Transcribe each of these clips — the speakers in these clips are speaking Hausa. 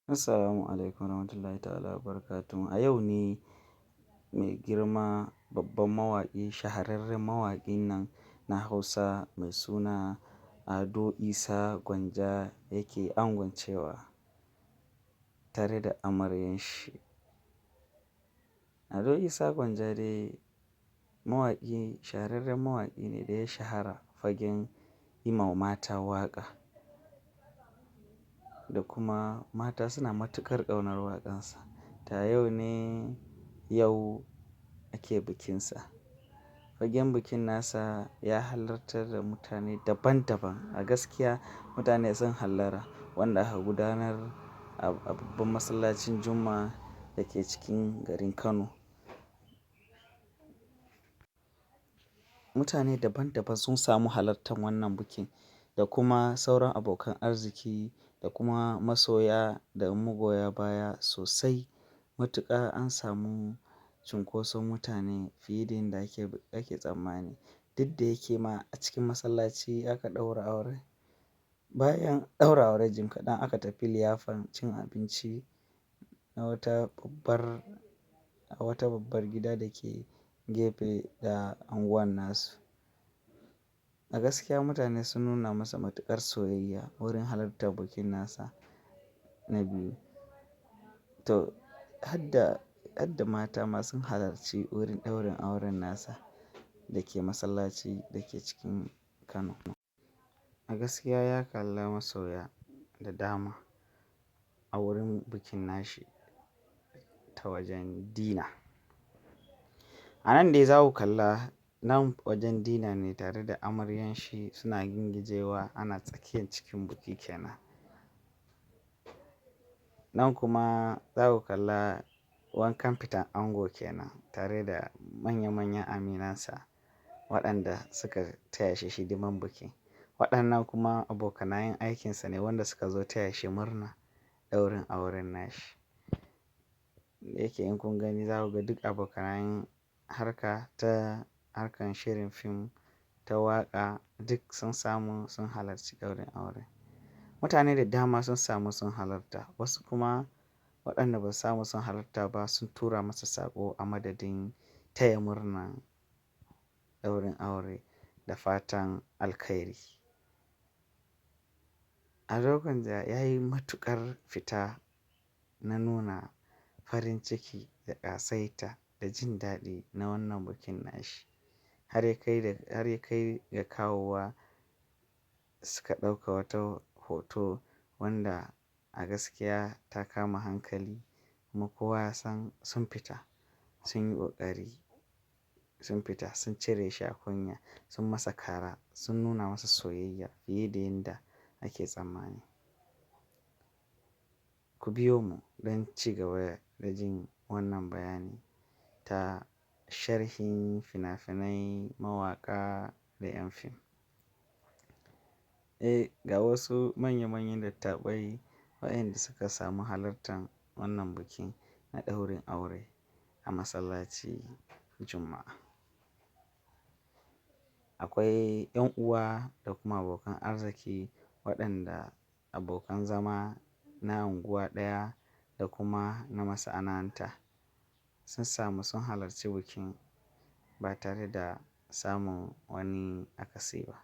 Assalamu alaikum warahmatullahi ta'ala wabarakatuh. A yau ne mai girma babban mawaƙi, shahararren mawaƙin nan na Hausa mai suna Ado Isa Gwanja yake angwancewa tare da amaryan shi. Ado Isa Gwanja dai mawaƙi, shahararren mawaƙi ne da ya shahara fagen yi ma mata waƙa. Da kuma mata suna matuƙar ƙaunar waƙansa. Ta yau ne yau ake bikinsa. Fagen bikin nasa ya halartar da mutane daban-daban. A gaskiya mutane sun hallara wanda aka gudanar a babban masallacin Juma'a da ke cikin garin Kano. Mutane daban-daban sun samu halartar wannan bikin da kuma sauran abokan arziki da kuma masoya da magoya baya sosai. Matuƙa an samu cunkoson mutane fiye da yadda ake tsammani. Duk da yake ma a cikin masallaci aka ɗaura aure. Bayan ɗaura aure jim kaɗan aka tafi liyafan cin abinci na wata babbar, a wata babbar gida da ke gefe da unguwar nasu. A gaskiya mutane sun nuna masa matuƙar soyayya wurin halartar bikin nasa na biyu. To, hadda mata ma sun halarci wurin ɗaurin auren nasa da ke masallaci da ke cikin Kano. A gaskiya ya kalla masoya da dama a wurin bikin nashi ta wajen dina. A nan dai za ku kalla nan wajen dina ne tare da amaryan shi suna gingijewa ana tsakiyar cikin biki kenan. Nan kuma za ku kalla wankan fitan ango kenan tare da manya-manyan aminansa waɗanda suka taya shi hidiman biki. Waɗannan kuma abokanayen aikinsa ne wanda suka zo taya shi murna ɗaurin auren nashi. Da yake in kun gani za ku ga duk abokanayen harka ta harkar shirin fim ta waƙa duk sun samu sun halarci ɗaurin aure. Mutane da dama sun samu sun halarta, wasu kuma waɗanda ba su samu sun halarta ba sun tura masa saƙo a madadin taya murnan ɗaurin aure da fatan alkhairi. Ado Gwanja ya yi matuƙar fita na nuna farin ciki da ƙasaita da jin daɗi na wannan bikin nashi. Har ya kai da, har ya kai ga kawowa suka ɗauka wata hoto wanda a gaskiya ta kama hankali kuma kowa ya san sun fita, sun yi ƙoƙari, sun fita, sun cire shi a kunya, sun masa kara, sun nuna masa soyayya fiye da yadda ake tsammani. Ku biyo mu don ci gaba da jin wannan bayani ta sharhin fina-finai, mawaƙa da 'yan fim. Eh, ga wasu manya-manyan dattabai waɗanda suka samu halartar wannan bikin na ɗaurin aure a masallaci Juma'a. Akwai 'yan uwa da kuma abokan arziki waɗanda abokan zama na unguwa ɗaya da kuma na masana'anta sun samu sun halarci bikin ba tare da samun wani akasi ba.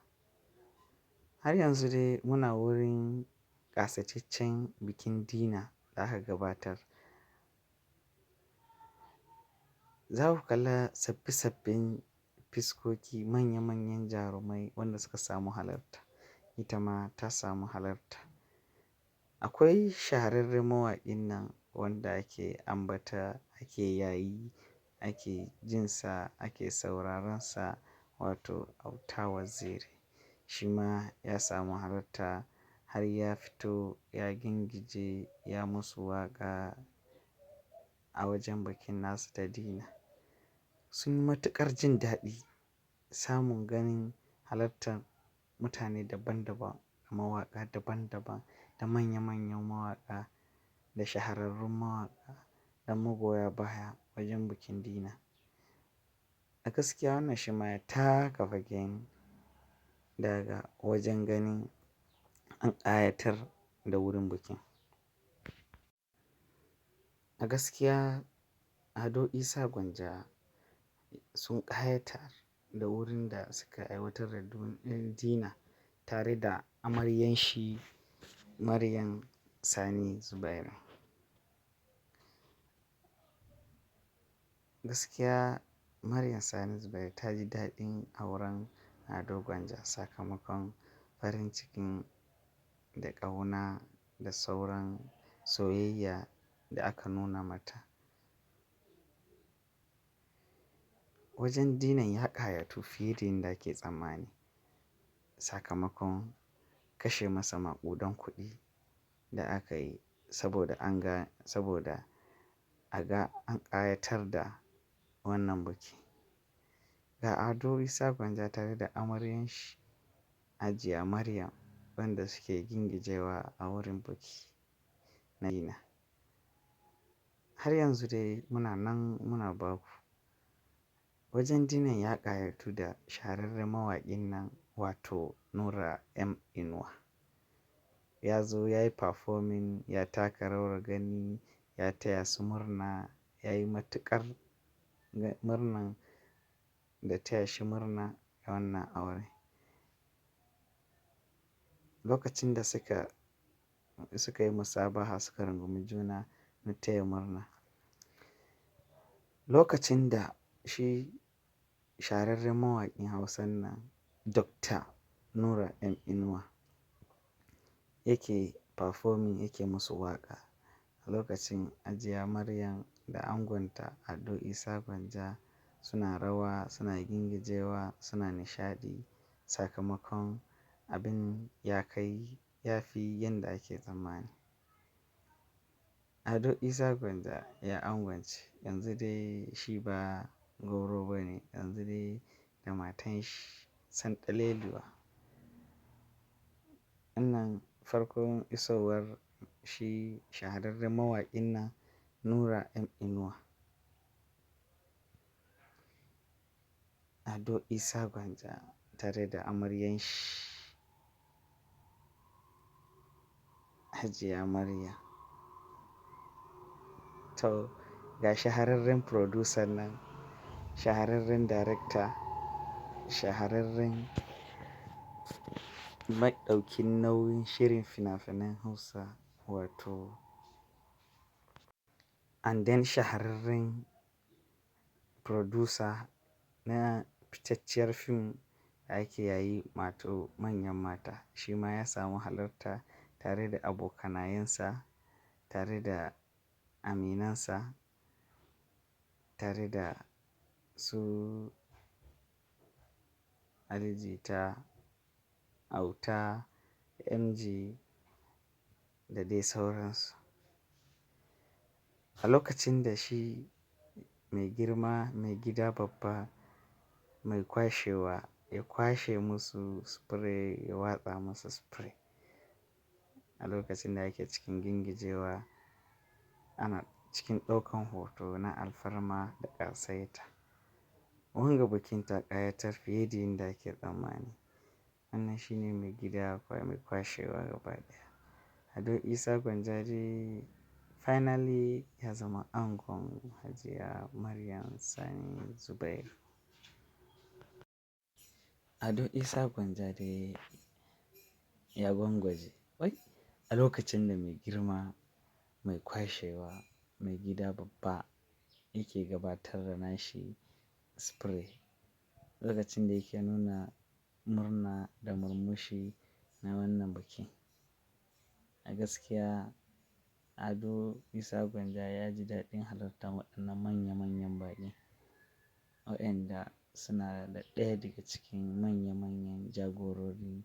Har yanzu dai muna wurin ƙasaitaccen bikin dina da aka gabatar. Za ku kalla sabbi-sabbin fiskoki manya-manyan jarumai wanda suka samu halarta. Ita ma ta samu halarta. Akwai shahararren mawaƙin nan wanda ake ambata, ake yayi, ake jin sa, ake sauraron sa wato Auta Waziri. Shi ma ya samu halarta har ya fito ya gingije ya musu waƙa a wajen bikin nasu ta dina. Sun yi matuƙar jin daɗi samun ganin halartar mutane daban-daban, mawaƙa daban-daban da manya-manyan mawaƙa da shahararrun mawaƙa da magoya baya wajen bikin dina. A gaskiya wannan shi ma ya taka fagen daga wajen ganin an ƙayatar da wurin bikin. A gaskiya Ado Isa Gwanja sun ƙayatar da wurin da suka aiwatar da dinner tare da amaryan shi Maryam Sani Zubairu. Gaskiya Maryam Sani Zubairu ta ji daɗin auren Ado Gwanja sakamakon farin cikin da ƙauna da sauran soyayya da aka nuna mata. Wajen dinan ya ƙayatu fiye da yadda ake tsammani sakamakon kashe masa maƙudan kuɗi da aka yi saboda an ga, saboda a ga an ƙayatar da wannan biki. Ga Ado Isa Gwanja tare da amaryan shi Hajiya Maryam wanda suke gingijewa a wurin biki na dina. Har yanzu dai muna nan muna ba ku. Wajen dinan ya ƙayatu da shahararren mawaƙin nan wato Nura M Inuwa. Ya zo ya yi performing, ya taka rawar gani, ya taya su murna, ya yi matuƙar murnan da taya shi murna da wannan aure. Lokacin da suka yi musabaha suka rungumi juna na taya murna. Lokacin da shi shahararren mawaƙin Hausan nan Dr. Nura M Inuwa yake performing yake musu waƙa. A lokacin Hajiya Maryam da angonta Ado Isa Gwanja suna rawa, suna gingijewa, suna nishaɗi sakamakon abin ya kai ya fi yadda ake tsammani. Ado Isa Gwanja ya angwance, yanzu dai shi ba gwauro ba ne, yanzu dai da matan shi sanɗaleliwa. Wannan farkon isowar shi shahararren mawaƙin nan Nura M Inuwa. Ado Isa Gwanja tare da amaryan shi Hajiya Maryam. To ga shahararren producer nan, shahararren director, shahararren maɗaukin nauyin shirin fina-finan Hausa wato and then shahararren producer na fitacciyar fim da ake yayi wato Manyan Mata. Shi ma ya samu halarta tare da abokanayensa, tare da aminansa, tare da su Ali Jita, Auta, MG da dai sauransu. A lokacin da shi mai girma, mai gida babba, mai kwashewa ya kwashe musu spray, ya watsa musu spray. A lokacin da ake cikin gingijewa ana cikin ɗaukan hoto na alfarma da ƙasaita. Wanga bikin ta ƙayatar fiye da yadda ake tsammani. Wannan shine mai gida mai kwashewa gaba ɗaya. Ado Isa Gwanja dai finally ya zama angon Hajiya Maryam Sani Zubairu. Ado Isa Gwanja dai ya gwangwaje. Wai a lokacin da mai girma, mai kwashewa, mai gida babba yake gabatar da nashi spray. Lokacin da yake nuna murna da murmushi na wannan biki. A gaskiya Ado Isa Gwanja ya ji daɗin halartar waɗannan manya manyan baƙi waɗanda suna da ɗaya daga cikin manya manyan jagorori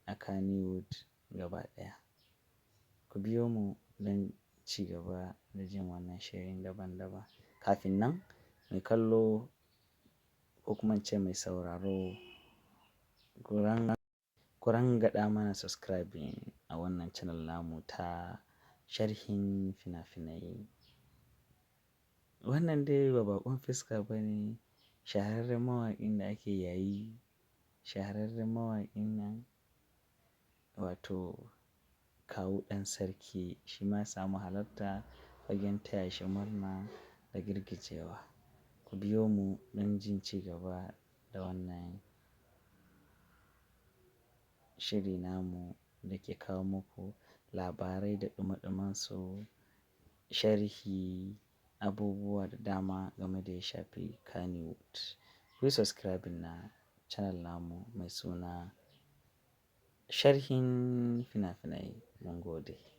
a Kannywood gaba ɗaya. Ku biyo mu don ci gaba da jin wannan shirin daban daban. Kafin nan, mai kallo ko kuma in ce mai sauraro, ku rangwaɗa mana subscribing a wannan channel namu ta sharhin fina-finai. Wannan dai ba baƙon fuska ba ne, shahararren mawaƙin da ake yayi, shahararren mawaƙin nan wato Kawu Ɗan Sarki shi ma ya samu halarta fagen taya shi murna da girgijewa. Ku biyo mu don jin ci gaba da wannan shiri namu da ke kawo muku labarai da ɗumi su, sharhi, abubuwa da dama game da ya shafi Kannywood. Ku yi subscribing na channel namu mai suna Sharhin Fina-finai. Mun gode.